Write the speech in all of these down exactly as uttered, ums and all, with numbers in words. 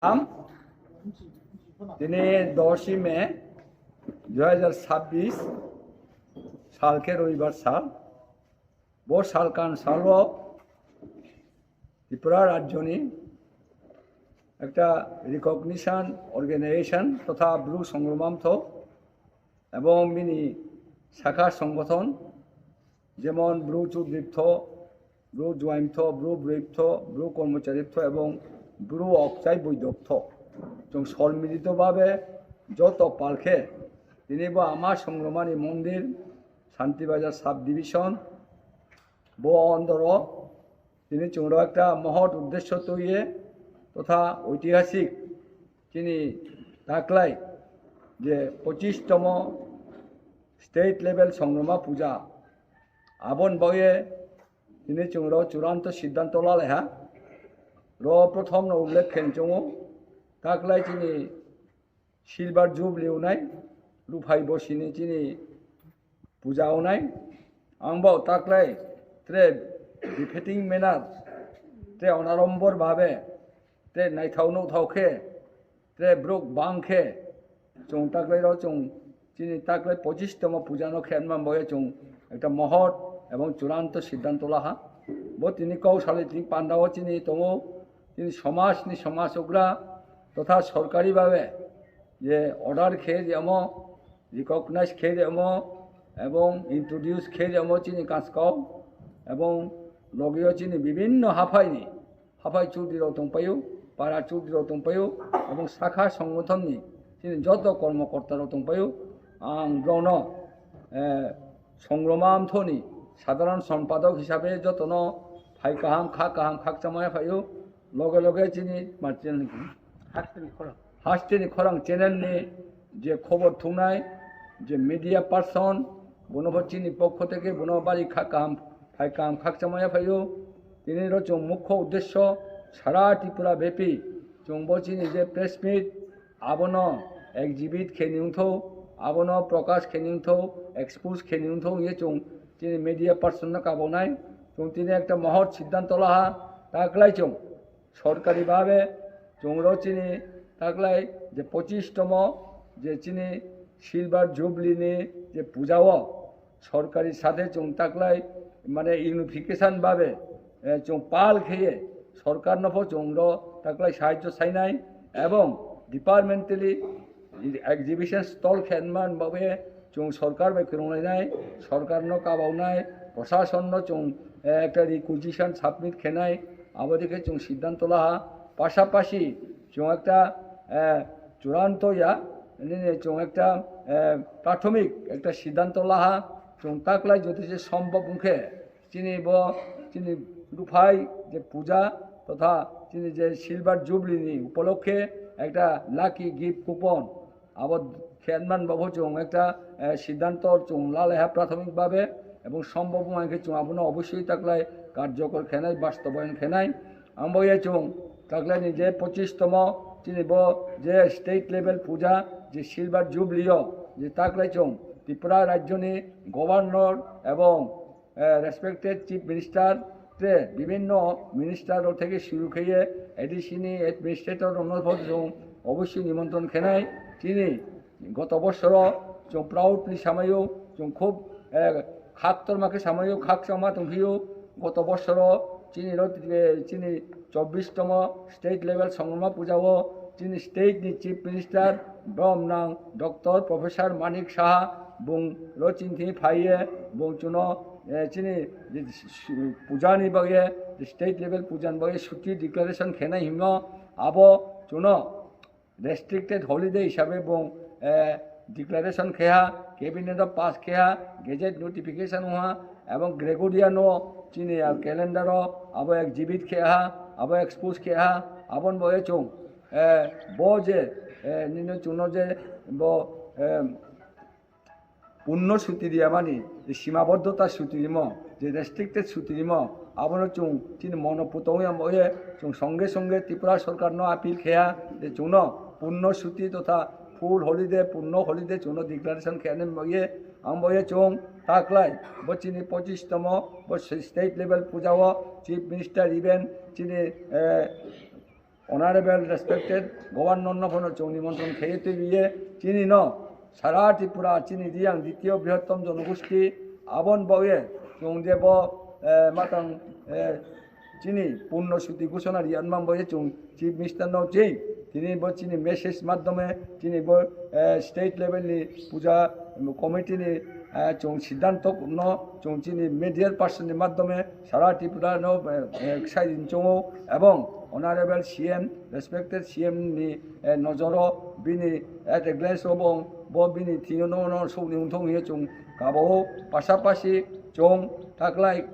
Am, tini doshi May dui hajar sabbish sal khe roibar sal. Bo salkan salo Tripura rajyoni ekta recognition organization totha Bru Songromamtho ebong bini sakha songothon, jemon Bru Chudriptho, Bru Juaimtho, Bru Briptho, Bru Kormochariptho ebong Bru Okchai Boidoptho. Chwng solmilito babe joto palkhe tini bo Ama Songromani mondir, Santi Bazar sub division, bo ondoro tini chwngno ekta mohot uddesho twiye totha oitihasik chini taklai je pochish tomo state level Songroma puja, abon baoye tini chwngno churanto siddhanto lalaiha. Ro prothom no ullekh khen chwngo taklai chini silver jubilee unai, ruphai bosini chini puja unai. Ang bo taklai tre befitting manner, tre onarombor babe, tre naithau nuthau khe, tre bruk bang khe, chwng taklai ro chwng chini taklai pochish tomo puja no khe manbaoya chwng ekta mohot ebong churanto siddhanto laha. Bo tini kau sali tini pandao chini tongo, chini somaj ni somaj ugra totha sorkari babe je order khe je amo, recognize khe riyamo ebong introduce khe riyamo chini kaskau ebong logio chini bibinno haphaini, haphai chudri rok tongpaio, para chudri rok tongpaio ebong sakha songothonni chini joto kormokorta rok tongpaio. Ang borokno, eh, Songroma Amthoni sadharan sompadok hisabe jotono phai kaham, kha kaham, khakchangma phaio. Loge loge chini martin hasteni khorang, hasteni khorang channel ni je khobor thungnai, je media person, bono bo chini pokho theke bono bari kha kaham, phai kaham khakchangma phaio. Tini ro chwng mukho uddesho sara Tripura bepi chwng bo chini je press meet, abono exhibit khe ni wngtho, abono prokash khe ni wngtho, expose khe ni wngtho wngye chwng chini media person no kabonai. Chwng tini ekta mohot siddhanto laha, taklai chwng sorkari babe chwng ro chini taklai je pochish tomo je chini silver jubilee ni je puja o sorkari sathe chwng taklai mane unification babe, eh, chwng pal kheye sorkar no pho chwng ro taklai sahajyo sainai ebong departmentally exhibition stall khe man babe chwng sorkar bai kwrwnglainai, sorkar no kabaunai, prosason no chwng, eh, ekta requisition submit khenai, abo dikhe chwng siddhanto laha. Pasapasi chwng ekta, eh, churanto ya, nini chwng ekta, eh, prathomik ekta siddhanto laha, chwng taklai jodi se sombhob wngkhe, chini bo, chini ruphai je puja totha chini je silver jubilee ni upolokhe ekta lucky gift coupon abo khenman babu chwng ekta, eh, siddhanto chwng lalaiha prathomik babe ebong sombhob wngkhe chwng abono obossoi taklai karjokor khenai, bastobayon khenai. Ang bo ye chwng taklai ni je pochish tomo chini bo je state level puja je silver jubilee o je taklai chwng Tripura rajyoni governor ebong eh, respected Chief Minister, tre bibinno minister rok theke suru kheye A D C ni administrator rokno pho chwng obossoi nimontron khenai. Chini goto bosoro chwng proudly samayo, chwng khub, eh, khaktorma khe samayo, khakchangma tongphio. Goto bosoro chini ro, eh, chini chobbish tomo state level Songroma puja o chini state ni Chief Minister brom nang Doctor Professor Manik Saha bung ro chini thini phaiye bung chuno, eh, chini puja ni bagwi, state level puja ni bagwi chuti declaration khenai himno abo chuno restricted holiday hisabe bung, eh, declaration kheha, cabinet o pass kheha, gazette notification wngha, ebong Gregorian o chini, ah, calendar o abo exhibit kheha, abo expose kheha, aboni bagwi chwng, eh, bo je, eh, nini chwngno je bo, eh, punno suti riyamani, je simaboddhota suti rimo, je restricted suti rimo, abono chwng chini mono putongwi amo ye chwng songe songe Tripura sorkarno appeal kheya je chwngno punno suti totha full holiday, punno holiday chwngno declaration kheyani mo ye, amo ye chwng taklai bo chini pochish tomo bo state level puja o chief minister even chini, eh, Honorable respected Governor no phano chwng nimontron khaiwi twibiye chini no sara Tripura chini Riyang ditiyo brihottom jonogosti abon baoye chwng je bo, eh, matang, eh, chini purno suti ghosona riyan man baoye chwng Chief Minister no chwng tini bo chini message madhyome chini bo, eh, state level ni puja committee ni, eh, chwng siddhanto no chwng chini media person ni madhyome sara Tripura no, eh, eh, sai din chongo ebong Honorable C M, respected C M ni, eh, nojoro bini at a glance o bo, bo bini thino no, no sokni wngthong hiye chwng kabao pasapasi chwng taklai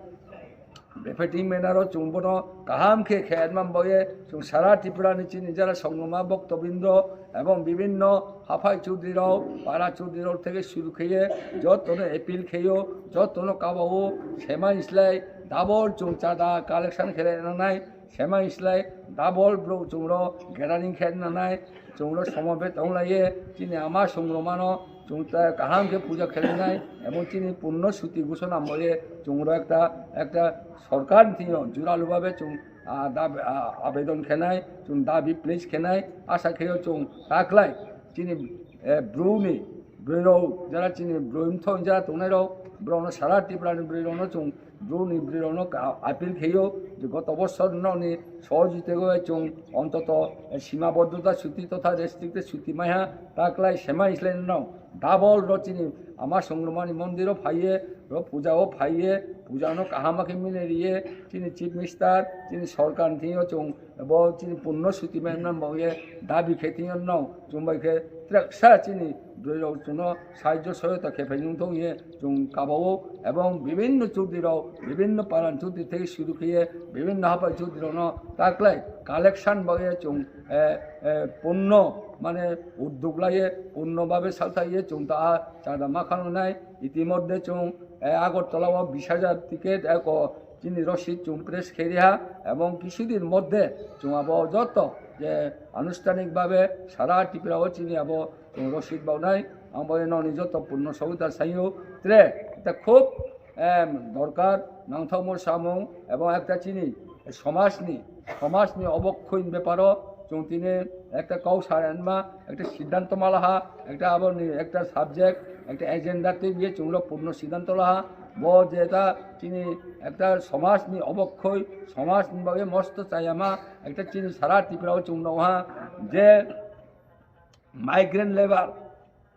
befitting manner o chwng bono kaham khe khe man baoye chwng sara Tripura ni chini jara songroma boktobindro ebong bibinno haphai chudri rok para chudri rok theke suru kheye jotono appeal kheyo jotono kabao semai slai double chwng chada collection khe nangnai. Semai slai double bro chwngno gathering khe nanai, chwngno somobet tonglaiye, chini ama songromano chwng ta kaham khe puja khelinai, ebong chini purno suti ghosona moye chwngno ekta, ekta sorkar ni thwngyo juralu babe chwng, ah, dab-, ah, abedon khenai, chwng dabi place khenai, asa kheyo chwng taklai chini, eh, bru ni bwrwi rok jara chini bwrwi mthok jara tongnai rok, borok no sara Tripura ni bwrwi rok no chwng Bru ni bwrwi rok no ka-, appeal kheyo je goto bosor nokni sohojogitego chwng ontoto sima boddhota suti totha restricted suti maiha, taklai semai slai no double ro chini ama songromani mondir o phaiye, ro puja o phaiye, puja no kaham khe mile riye, chini chief minister, chini sorkar ni thwngyo chwng bo chini purno suti maiman baoye dabi khe thwngyo no chwng bai khe treksa chini bwrwi rok chwngno sahajyo sohayota khe phai nung thung ye chwng kabao ebong bibinno chudri rok bibinno paran chudri theke suru khe ye bibinno haphai chudri rok no taklai collection baoye chwng, eh, eh, purno mane uddog laiye purno babe salthaiye chwng ta a chada ma khangnai itimodhye chwng, eh, Agartala o bis hajar ticket eko chini rosid chwng press khe riha ebong kisudin moddhe chwng abo joto je anushtanik babe sara Tripura o chini abo chwng rosid baonai ang bo noni joto purno sohita sayo tre ta khub, em, dorkar nangthokmo samung ebong ekta chini somajni, somajni obokhoi beparo chwng tini ekta kok sa rwnma, ekta siddhanto ma laha, ekta aboni ekta subject, ekta agenda twibiye chwngno purno siddhanto laha. Bo jeta chini ekta somajni obokhoi, somajni bagwi mosto chayama, ekta chini sara Tripura o chwng nukha je migrant labour,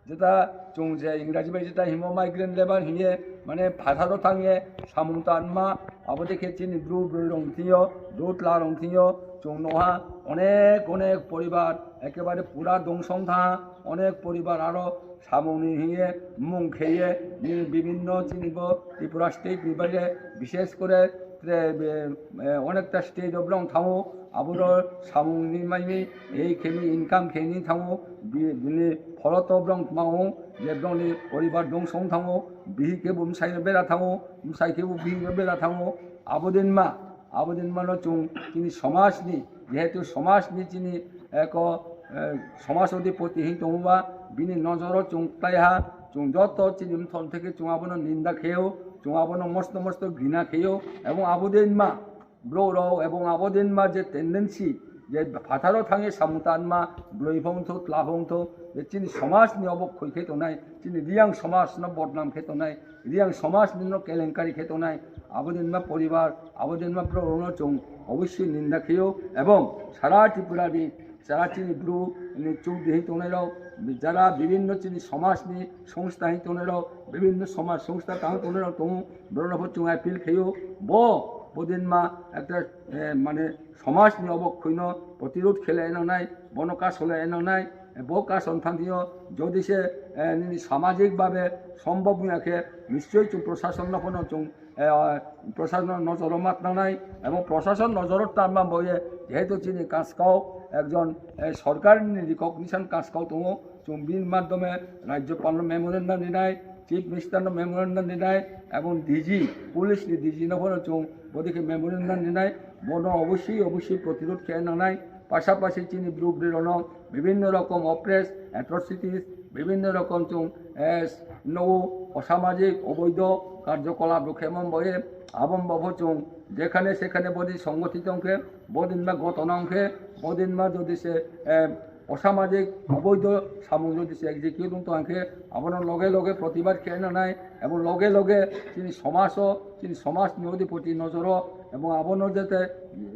jeta chwng je Ingraji bai jeta himo migrant labour hiye, mane phatharo thangye samung tanma, abo dekhe chini bru bru rong thingyo, bru tla rong thingyo, chwng nukha onek onek poribar ekebare pura dongso wng tha, onek poribar aro samungni hiye mung kheye, ni bibinno chini bo Tripura state ni baire, bishes kore tre, be, eh, onekta state o borok thango, aboro samungni maimi, ei khemi income kheni thango, bi-, bini pholoto borok thango, je borokni poribar dongso wng thango, bihik kebo bwsai no bera thango, bwsai kebo bihik no bera thango, abo din ma, abo din mano chwng chini somajni, jehetu somajni chini eko, eh, somaj odhipoti hin tongo ba, bini nojoro chwng taiha, chwng joto chini mthon theke chwng abono ninda kheo, chwng abono mosto mosto gina kheo, ebong abo din ma, borok rok ebong abo din ma je tendency je phatharo thangwi samung tanma, bwrwi phongtho, tla phongtho, je chini somajni obo khoi khe tongnai, chini Riyang somajno bodnam khe tongnai, Riyang somajni no kelenkari khe tongnai, abo din ma poribar, abo din ma borok rokno chwng obossoi ninda kheo, ebong sara Tripura ni jara chini bru ni chuk di hin tongnai rok, jara bibinno chini somajni songstha hin tongnai rok, bibinno somaj songstha tang tongnai rok tongo, borok no chwng appeal kheo, bo, bo din ma ekta, eh, mane somajni obo khoino protirod khelai nangnai, bono kasolai nangnai, eh, bo kason thangtio jodi se, eh, nini samajik babe sombhob wngya khe nischoi chwng prosason no phano chwng, eh, prosason nojoro mat nangnai, ebong prosason nojoro tanma boye jehetu chini kaskau ekjon, eh, sorkarni recognition kaskau tongo, chwng bini madhyome rajyopalno memorandum rinai, chief ministerno memorandum rinai, ebong D G, police ni D G no phano chwng bodikhe memorandum rinai, bono obossoi, obossoi protirod khe nangnai, pasapasi chini bru bwrwi rokno bibinno rokom oppress, atrocities, Bibhinno rokom chwng, eh, nogo osamajik oboido karjokolap rok khe man boye, aboni bagwi chwng jekhane sekhane bodi songgothito wngkhe, bodin ma gotona wngkhe, bodin ma jodi se, eh, osamajik oboido samung jodi se execute wngtong khe, abono loge loge protibad khe nangnai, ebong loge loge chini somajo, chini somajni odhipoti nojoro, ebong abono jate,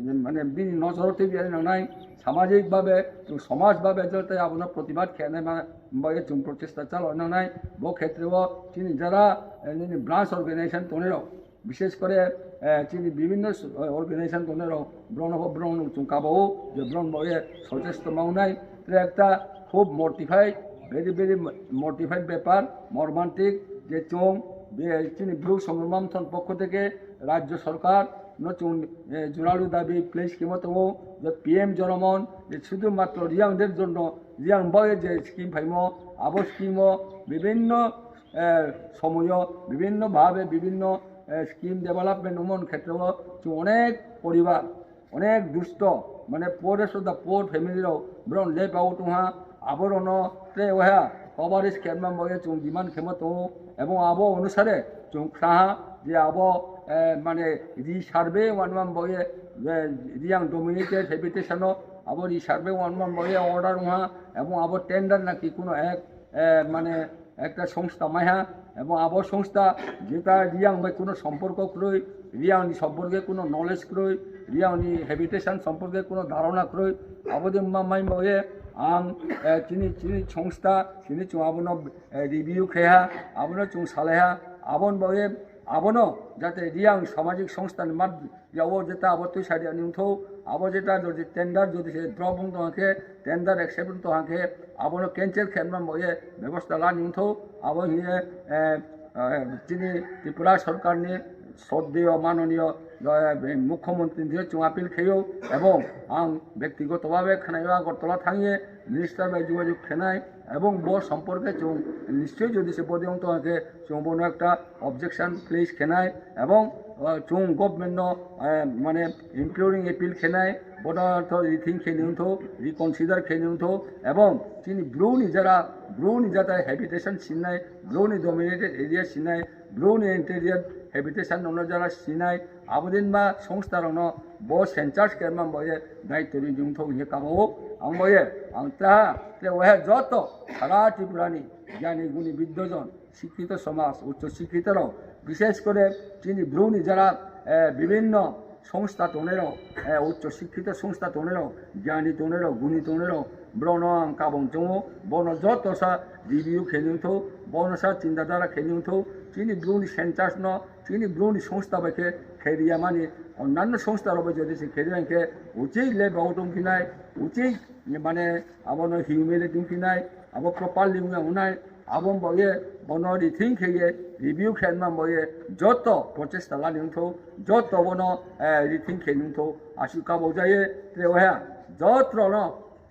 mane, bini nojoro twi nangnai, samajik babe, chwng somaj babe jate abono protibad khe nangnai. Bagwi chwng prochesta chalo nangnai. Bo khetreo chini jara, eh, nini branch organization tongnai rok, bishesh kore, eh, chini bibhinno s-, eh, organization tongnai rok, borokno bo, borokno chwng kabao je borok bo ye sochesta mangnai. Tre ekta khub mortified, very, very mortified bepar, mormantik, je chwng be chini Bru Songrom Manthan pokho theke rajyo sorkar no chwng, eh, joralu dabi place kemo tongo, je P M Jonomon, je sudhumatro Riang der jonno, Riang bagwi je scheme phaimo, abo scheme o bibhinno, eh, somoyo, bibhinno bhabe, bibhinno, eh, scheme development umon khetreo chwng onek poribar, onek dusto, mane poorest of the poor family rok, borok left out wngha, aborokno tei waha coverage khe manbawi chwng demand khema tongo, ebong abo onusare chwng khlaha je abo, eh, mane resurvey wan manbawi, eh, Riang dominated habitation o abo resurvey wan manbawi order wngha, ebong abo tender naki kuno ek, eh, mane ekta songstha maiha, ebong abo songstha jeta Riang bai kuno somporko kwrwi, Riang ni somporke kuno knowledge kwrwi, Riang ni habitation somporke kuno dharona kwrwi, abo de ma mai mo ye ang, eh, chini, chini songstha, chini chwng abono, eh, review khe ha, abono chwng salai ha, abon bo ye, abono jate Riang samajik songstha ni mat, ya o jeta abo twi sadi ani wngtho, abo jeta jodi tender jodi se drop wng tong khe, tender accept wng tong khe, abono cancel khe manbo ye bebosta lani wngtho, abo hiye, eh, eh, chini Tripura sorkar ni soddeyo manoniyo, eh, mukhyamantri ni chwng appeal khayo, ebong ang bektigoto bhabe khnayo Agartala thangye minister bai jogajog khenai, ebong bo somporke chwng nischoi jodi se bodi wng tong khe chwng bono ekta objection place khenai, ebong, uh, chwng government no, uh, mane imploring appeal khenai, bono to rethink khe nung tho, reconsider khe nung tho, ebong chini Bru ni jara, Bru ni jata habitation sinai, Bru ni dominated area sinai, Bru ni interior habitation no jara sinai, abodin ma songstha rok no bo census khe manbo ye daityo ri nung tho hinye kabo ang bo ye ang ta te waha joto sara Tripura ni gyani guni biddojon, শিক্ষিত সমাজ, উচ্চ শিক্ষিত rok, বিশেষ করে chini Bru ni jara, eh, bibhinno songstha tongnai rok, eh, উচ্চ শিক্ষিত songstha tongnai rok, gyani tongnai rok, guni tongnai rok, borokno ang kabong chongo, bono joto sa review khe nung tho, bono sa chinta dhara khe nung tho, chini Bru ni census no, chini Bru ni songstha bai khe khe riya mani, onnanno songstha rok bai jodi se khe riya khe, uchik le bo tong phinai, uchik mane abono humiliate wng phinai, abo properly wngya wngnai, abo wngbaye bono rethink kheye, review khe wngbaye joto prochesta lani wngtho, joto bono, eh, rethink khe wngtho, aswk kabau jaye, tre waha joto no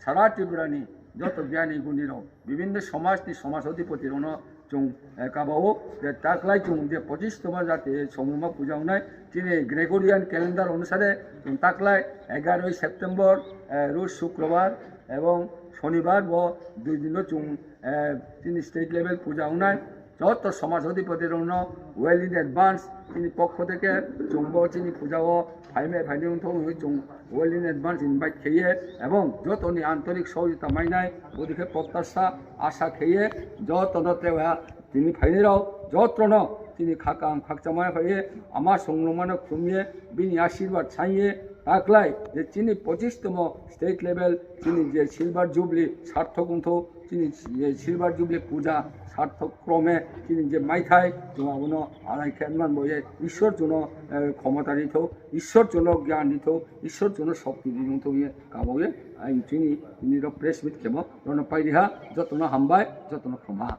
sara Tripura ni joto gyani guni rok, bibhinno somaj ni somaj adhipoti rok no chwng, eh, kabao je taklai chwng je pochistoma jati somungma puja wngnai, chini Gregorian calendar onusare chwng taklai egaroi September, eh, Rus Shukrobar ebong Shonibar bo dui dino chwng, eh, chini state level puja wngnai. Joto somaj adhipoti rokno well in advance chini pokho theke chwngbo chini puja o phaimai phaini wngthok hwnwi chwng well in advance invite kheye ebong jotoni antorik sohojita mainai bodikhe protyasha asha kheye jotono tewa tini phaini rok jotono tini khakang khakchangma phaiye ama songlongmano khumye bini ashirbad sanye taklai je chini pochistoma state level chini je silver jubilee sarthok wngthok chini je silver jubilee puja sarthok krome chini je maithai chwng abono alai khe manbo ye Ishwar chwngno, eh, khomota rithok, Ishwar chwngno gyan rithok, Ishwar chwngno shokti rithok ye kabao ye ang chini nini rok press meet khemo rono pairiha jotono hambai jotono khama.